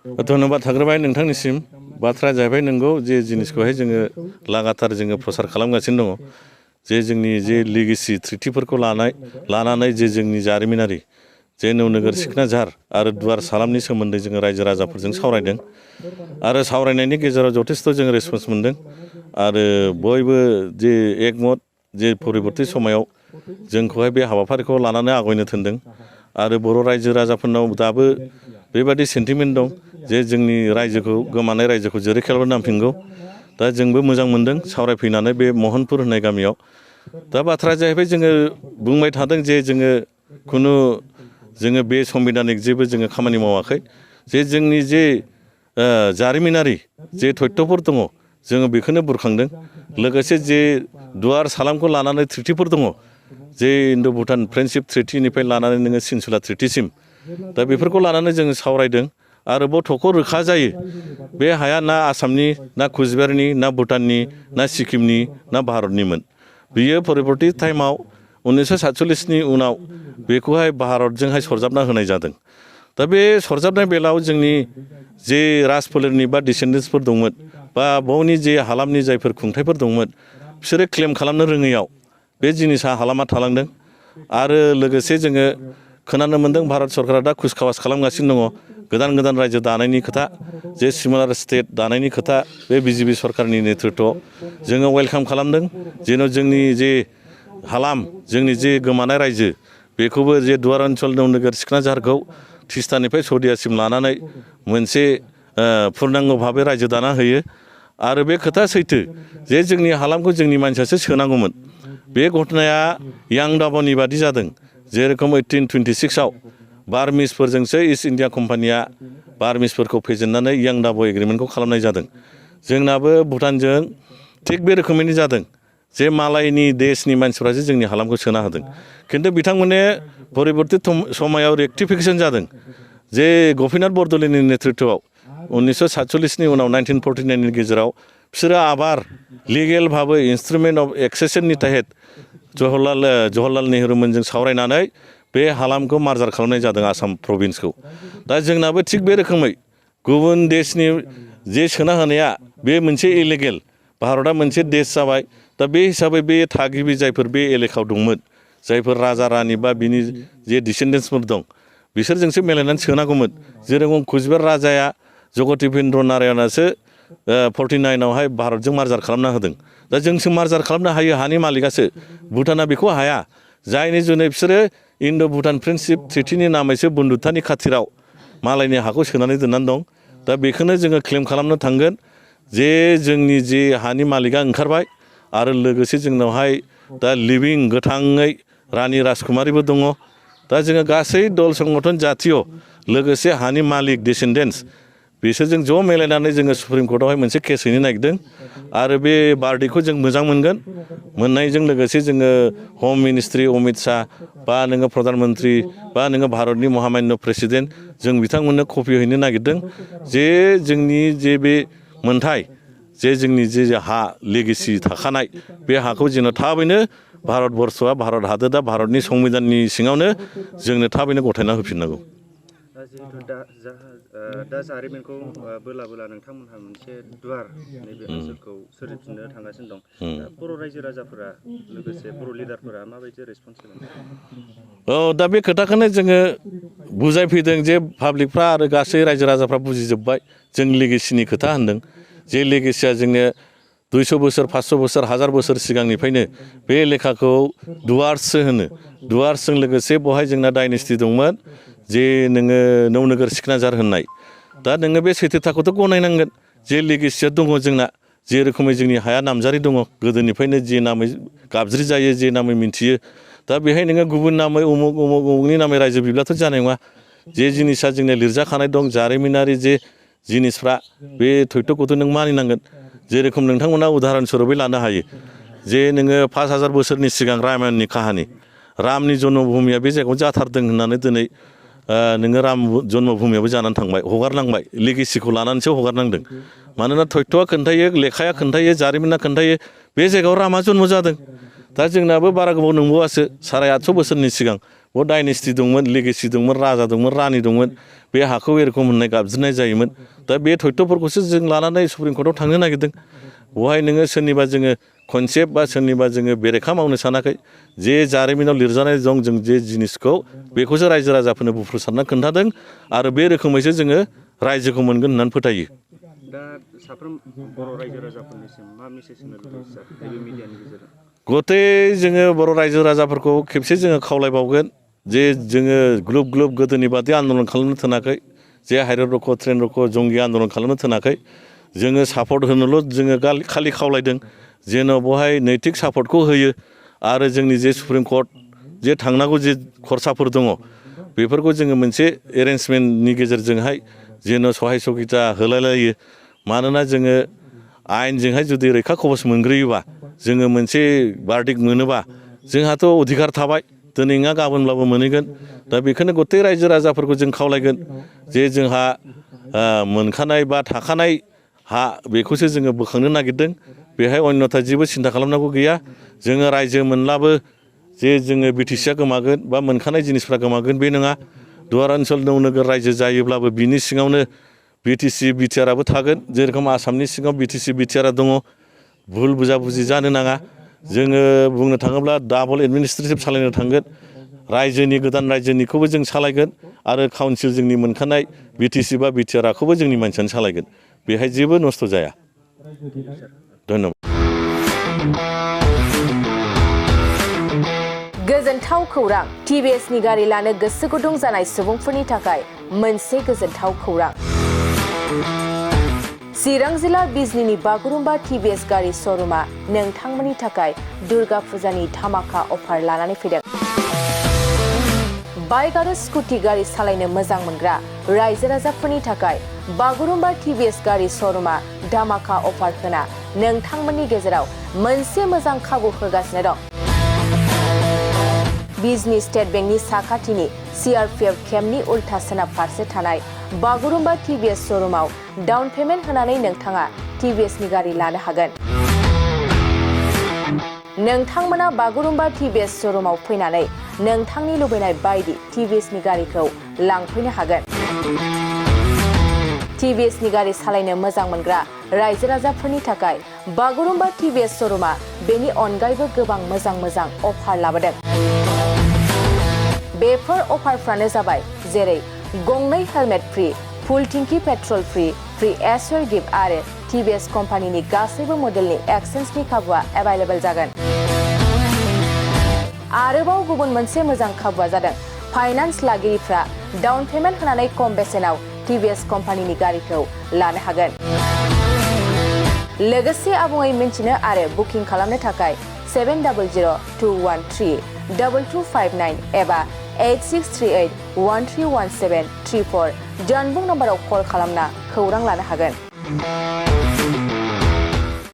धन्यबाद थाग्रोबाय नोंथांनिसिम बाथ्राया जाहैबाय नंगौ जे जिनिसखौहाय जोङो लागातार जोङो प्रसार खालामगासिनो दङ जे जोंनि जे लिगेसि ट्रिटिफोरखौ लानानै जे जोंनि जारिमिनारि जे नौनोगोर सिखना जाहार आरो दुवार सालामनि सोमोन्दै जोङो रायजो राजाफोरजों सावरायदों आरो सावरायनायनि गेजेराव जथेस्थ' जोङो रेसपन्स मोनदों आरो बयबो जे एकमत जे परिबर्ति समायाव जोंखौहाय बे हाबाफारिखौ लानानै आवगायनो थिनदों आरो बर' रायजो राजाफोरनाव दाबो बेबादि सेन्टिमेन्ट दं जे जोंनि रायजोखौ गोमानाय रायजोखौ जेरै खेलबो नांफिनगौ दा जोंबो मोजां मोनदों सावरायफैनानै बे महनपुर होननाय गामियाव दा बाथ्राया जाहैबाय जोङो बुंबाय थादों जे जोङो खुनु जोङो बे संबिधानिक जेबो जोङो खामानि मावाखै जे जोंनि जे जारिमिनारि जे तथ्यफोर दङ जोङो बेखौनो बुरखांदों लोगोसे जे दुवार सालामखौ लानानै ट्रिटिफोर दङ जे इन्ड' भुटान फ्रेन्डशिप ट्रिटिनिफ्राय लानानै नोङो सिनसुला ट्रिटिसिम दा बेफोरखौ लानानै जोङो सावरायदों आरोबाव थख' रोखा जायो बे हाया ना आसामनि ना कुचबिहारनि ना भुटाननि ना सिक्किमनि ना भारतनिमोन बियो परिबर्ति टाइमाव 1947नि उनाव बेखौहाय भारतजोंहाय सरजाबना होनाय जादों दा बे सरजाबनाय बेलायाव जोंनि जे राजफोलेरनि बा डिसेन्डेन्ट्सफोर दंमोन बा बावनि जे हालामनि जायफोर खुंथाइफोर दंमोन बिसोरो क्लेम खालामनो रोङैयाव बे जिनिसा हालामा थालांदों आरो लोगोसे जोङो खोनानो मोन्दों भारत सरकारा दा कुचकावाज खालामगासिनो दङ गोदान रायजो दानायनि खोथा जे सिमिलार स्टेट दानायनि खोथा बे बिजेपि सरकारनि नेतृत्वआव जोङो वेलकाम खालामदों जेन' जोंनि जे हालाम जोंनि जे गोमानाय रायजो बेखौबो जे दुवारान्चल नौनोगोर सिखना जाहारखौ तिस्तानिफ्राय सौदियासिम लानानै मोनसे पुर्नांग भाबै रायजो दाना होयो आरो बे खोथा सैथो जे जोंनि हालामखौ जोंनि मानसियासो सोनांगौमोन बे घटनाया यांदाबनि बादि जादों जेरेखम 1826आव बार्मिसफोरजोंसो इस्ट इन्डिया कम्पानिया बार्मिसफोरखौ फेजेननानै यांदाब एग्रिमेन्टखौ खालामनाय जादों जोंनाबो भुटानजों थिग बे रोखोमैनो जादों जे मालायनि देशनि मानसिफ्रासो जोंनि हालामखौ सोना होदों खिन्थु बिथांमोननि परिबर्ति समायाव रेक्टिफिकेसन जादों जे गपिनाथ बरदलैनि नेतृत्वआव 1947नि उनाव 1949नि गेजेराव बिसोरो आबार लिगेल भाबै इन्सट्रुमेन्ट अफ एक्सेसननि तहत जवाहरलाल नेहरूमोनजों सावरायनानै बे हालामखौ मार्जार खालामनाय जादों आसाम प्रभिन्सखौ दा जोंनाबो थिग बे रोखोमै गुबुन देशनि जे सोना होनाया बे मोनसे इलिगेल भारतआ मोनसे देश जाबाय दा बे हिसाबै बे थागिबि जायफोर बे एलेकायाव दंमोन जायफोर राजा रानि बा बिनि जे डिसेन्डेन्ट्सफोर दं बिसोरजोंसो मिलायनानै सोनांगौमोन जेरेखम कुचबिहार राजाया जगतिपेन्द्र नारायणआसो 49आवहाय भारतजों मार्जार खालामना होदों दा जोंसो मार्जार खालामनो हायो हानि मालिकआसो भुटाना बेखौ हाया जायनि जुनै बिसोरो इन्ड' भुटान फ्रेन्डशिप ट्रिटिनि नामैसो बन्धुतानि खाथिराव मालायनि हाखौ सोनानै दोननानै दं दा बेखौनो जोङो क्लेम खालामनो थांगोन जे जोंनि जे हानि मालिकआ ओंखारबाय आरो लोगोसे जोंनावहाय दा लिभिं गोथाङै रानि राजकुमारिबो दङ दा जोङो गासै दल संगठन जातिय लोगोसे हानि मालिक डिसेन्डेन्ट्स बिसोरजों ज' मिलायनानै जोङो सुप्रिम कर्टआवहाय मोनसे केस हैनो नागिरदों आरो बे बारडिखौ जों मोजां मोनगोन मोननायजों लोगोसे जोङो हम मिनिस्ट्रि अमित शाह बा नोङो प्रधान मन्त्रि बा नोङो भारतनि महामान्य प्रेसिडेन्ट जों बिथांमोननो कपि हैनो नागिरदों जे जोंनि जे बे मोनथाय जे जोंनि जे हा लेगेसि थाखानाय बे हाखौ जोङो थाबैनो भारतबर्षआ भारत हादोरा भारतनि संबिधाननि सिङावनो जोंनो थाबैनो गथायना होफिननांगौ जिहेतु दा जारिमिनखौ बोला नोंथांमोनहा मोनसे दुवार नैबे ओनसोलखौ सोरजिफिननो थांगासिनो दं बर' रायजो राजाफोरा लोगोसे बर' लिडारफोरा माबायदि रेसपन्स होदों दा बे खोथाखौनो जोङो बुजायफैदों जे पाब्लिकफ्रा आरो गासै रायजो राजाफ्रा बुजिजोब्बाय जों लेगेसिनि खोथा होनदों जे लेगेसिया जोंनो 200 बोसोर 500 बोसोर 1000 बोसोर सिगांनिफ्रायनो बे लेखाखौ दुवार्ससो होनो दुवार्सजों लोगोसे बहाय जोंना डाइनेस्टि दंमोन जे नोङो नौनोगोर सिखना जाहार होननाय दा नोङो बे सैथोथाखौथ' गनायनांगोन जे लेगेसिया दङ जोंना जे रोखोमै जोंनि हाया नामजारि दङ गोदोनिफ्रायनो जे नामै गाबज्रि जायो जे नामै मिन्थियो दा बेहाय नोङो गुबुन नामै उमुगनि नामै रायजो बिब्लाथ' जानाय नङा जे जिनिसा जोंनिया लिरजाखानाय दं जारिमिनारि जे जिनिसफ्रा बे तथ्यखौथ' नों मानिनांगोन जेरेखम नोंथांमोना उदाहरन स्वरुपै लानो हायो जे नोङो 5000 बोसोरनि सिगां रामायणनि काहानि रामनि जन्मभूमिया बे जायगायाव जाथारदों होननानै दिनै नोङो राम जन्मभूमियाबो जानानै थांबाय हगारनांबाय लेगेसिखौ लानानैसो हगारनांदों मानोना तथ्यआ खोन्थायो लेखाया खोन्थायो जारिमिना खोन्थायो बे जायगायाव रामा जन्म जादों दा जोंनाबो बारा गोबाव नंबावासो 850 बोसोरनि सिगां बेयाव डाइनेस्टि दंमोन लेगेसि दंमोन राजा दंमोन रानि दंमोन बे हाखौ एरखम होननाय गाबज्रिनाय जायोमोन दा बे तथ्यफोरखौसो जों लानानै सुप्रिम कर्टआव थांनो नागिरदों बेवहाय नोङो सोरनिबा जोङो कनसेप्ट बा सोरनिबा जोङो बेरेखा मावनो सानाखै जे जारिमिनाव लिरजानाय दं जों जे जिनिसखौ बेखौसो रायजो राजाफोरनो बुफ्रुसारना खोन्थादों आरो बे रोखोमैसो जोङो रायजोखौ मोनगोन होननानै फोथायो दा साफ्रोम बर' रायजो राजाफोरनिसिम मा मेसेज होनो लुबैयो सार नैबे मिडियानि गेजेरजों गथै जोङो बर' रायजो राजाफोरखौ खेबसे जोङो खावलायबावगोन जे जोङो ग्लुब ग्लुब गोदोनि बादि आन्दलन खालामनो थोनाखै जे हाइरड रख' ट्रेन रख' जंगि आन्दलन खालामनो थोनाखै जोङो सापर्ट होनोल' जोङो खालि खावलायदों जेन' बेवहाय नैतिक सापर्टखौ होयो आरो जोंनि जे सुप्रिम कर्ट जे थांनांगौ जे खरसाफोर दङ बेफोरखौ जोङो मोनसे एरेन्जमेन्टनि गेजेरजोंहाय जेन' सहाय सगिता होलायलायो मानोना जोङो आयेनजोंहाय जुदि रैखा खबस मोनग्रोयोबा जोङो मोनसे बार्डिक्ट मोनोबा जोंहाथ' अधिकार थाबाय दिनै नङा गाबोनब्लाबो मोनहैगोन दा बेखौनो गथै रायजो राजाफोरखौ जों खावलायगोन जे जोंहा मोनखानाय बा थाखानाय हा बेखौसो जोङो बोखांनो नागिरदों बेहाय अन्यथा जेबो सिन्था खालामनांगौ गैया जोङो रायजो मोनब्लाबो जे जोङो बिटिसिआ गोमागोन बा मोनखानाय जिनिसफ्रा गोमागोन बे नङा दुवारान्चल नौनोगोर रायजो जायोब्लाबो बिनि सिङावनो बिटिसि बिटिआरआबो थागोन जेरेखम आसामनि सिङाव बिटिसि बिटिआरआ दङ भुल बुजाबुजि जानो नाङा जोङो बुंनो थाङोब्ला डाबल एडमिनिस्ट्रेटिभ सालायनो थांगोन रायजोनि गोदान रायजोनिखौबो जों सालायगोन आरो काउन्सिल जोंनि मोनखानाय बिटिसि बा बिटिआरआखौबो जोंनि मानसियानो सालायगोन बेहाय जेबो नस्थ' जाया धन्यबाद गोजोनथाव खौरां टिभिएसनि गारि लानो गोसो गुदुं जानाय सुबुंफोरनि थाखाय मोनसे गोजोनथाव खौरां चिरां जिल्ला बिजनीनि बागुरुम्बा टिभिएस गारि श'रुमा नोंथांमोननि थाखाय दुर्गा फुजानि धामाका अफार लानानै फैदों बाइक आरो स्कुटि गारि सालायनो मोजां मोनग्रा रायजो राजाफोरनि थाखाय बागुरुम्बा टिभिएस गारि श'रुमा धामाका अफार होना नोंथांमोननि गेजेराव मोनसे मोजां खाबु होगासिनो दं बिजनी स्टेट बेंकनि साखाथिनि सीआरपीएफ केम्पनि उल्था सोनाब फारसे थानाय बागुरुम्बा टिभिएस श'रुमाव डाउन पेमेन्ट होनानै नोंथाङा टिभिएसनि गारि लानो हागोन नोंथांमोना बागुरुम्बा टिभिएस श'रुमाव फैनानै नोंथांनि लुबैनाय बायदि टिभिएसनि गारिखौ लांफैनो हागोन टिभिएसनि गारि सालायनो मोजां मोनग्रा रायजो राजाफोरनि थाखाय बागुरुम्बा टिभिएस श'रुमा बेनि अनगायैबो गोबां मोजां मोजां अफार लाबोदों बेफोर अफारफ्रानो जाबाय जेरै गंनै हेलमेट फ्रि फुल टिंकी पेट्रल फ्रि एसवेर गिफ्ट आरो टिभिएस कम्पानिनि गासैबो मडेलनि एक्सचेन्जनि खाबुआ एभेलेबल जागोन आरोबाव गुबुन मोनसे मोजां खाबुआ जादों फाइनान्स लागिरिफ्रा डाउन पेमेन्ट होनानै खम बेसेनाव टिभिएस कम्पानिनि गारिखौ लानो हागोन लोगोसे आबुङै मिन्थिनो आरो बुकिं खालामनो थाखाय 7002132259 एबा 8638131734 जानबुं नम्बराव कल खालामना खौरां लानो हागोन